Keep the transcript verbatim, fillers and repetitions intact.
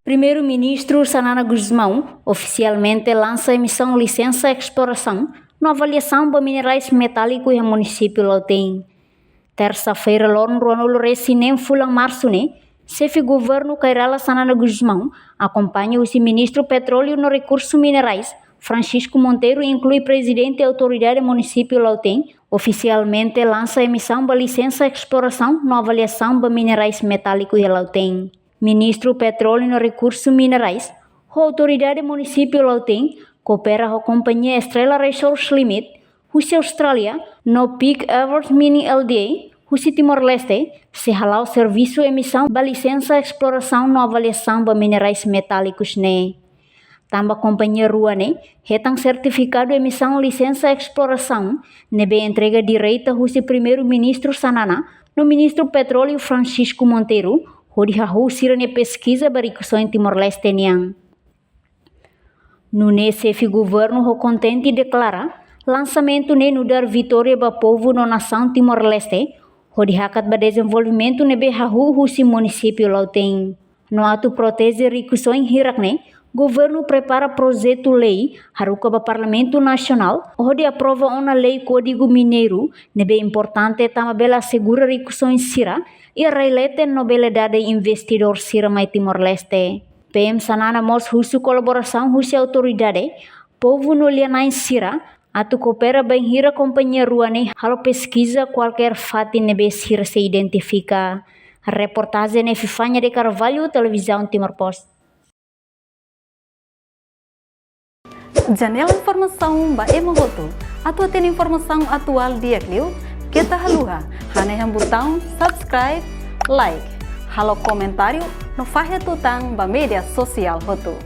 Primeiru-Ministru Xanana Gusmão ofisialmente lansa emisaun lisensa esplorasaun no avaliasaun ba minerais metáliku iha munisípiu Lautein. Tersa-feira, loron ruanulu-resin-neen fulan Marsu ne'e, Xefe Governu Kay Rala Xanana Gusmão akompaña husi Ministru Petróleu no Rekursu Minerais, Francisco Monteiro, inklui Prezidente Autoridade Munisípiu Lautein, ofisialmente lansa emisaun ba lisensa esplorasaun no avaliasaun ba minerais metáliku iha Lautein. Ministru Petróleu no Rekursu Minerais ho Autoridade Munisípiu Lautein koopera ho kompañia Estrela Resource Limit husi Austrália no Peak Effort Mining L D A husi Timor-Leste sei hala'o servisu emisaun ba lisensa esplorasaun no avaliasaun ba minerais metálikus ne'e. Tanba kompañia rua ne'e hetan sertifikadu emisaun lisensa esplorasaun ne'ebé entrega direta husi Primeiru-Ministru Xanana no Ministru Petróleu Francisco Monteiro, hodi hahú sira-nia peskiza ba rikusoin Timor-Leste nian. Nune'e Xefe Governu ho kontente deklara lansamentu ne'e nu'udar vitória ba povu no nasaun Timor-Leste, hodi hakat ba dezenvolvimentu ne'ebé hahú husi munisípiu Lautein. No atu proteje rikusoin hirak ne'e, Governu prepara projetu lei haruka ba Parlamentu Nasionál hodi aprova ona Lei Kódigu Mineiru, ne'ebé importante tanba bele asegura rikusoin sira iha rai leten no bele dada investidór sira mai Timor-Leste. P M Xanana mós husu kolaborasaun husi autoridade, povu no lia-na'in sira atu koopera bainhira kompañia rua ne'e halo peskiza kualkér fatin ne'ebé sira sei identifika. Reportajen Epifania de Carvalho, Televizaun Timor Post. Janela informasaun ba ema hotu. Atu hatene informasaun atuál di'ak liu, keta haluha hanehan butaun subscribe, like, halo komentáriu no fahe tutan ba média sosiál hotu.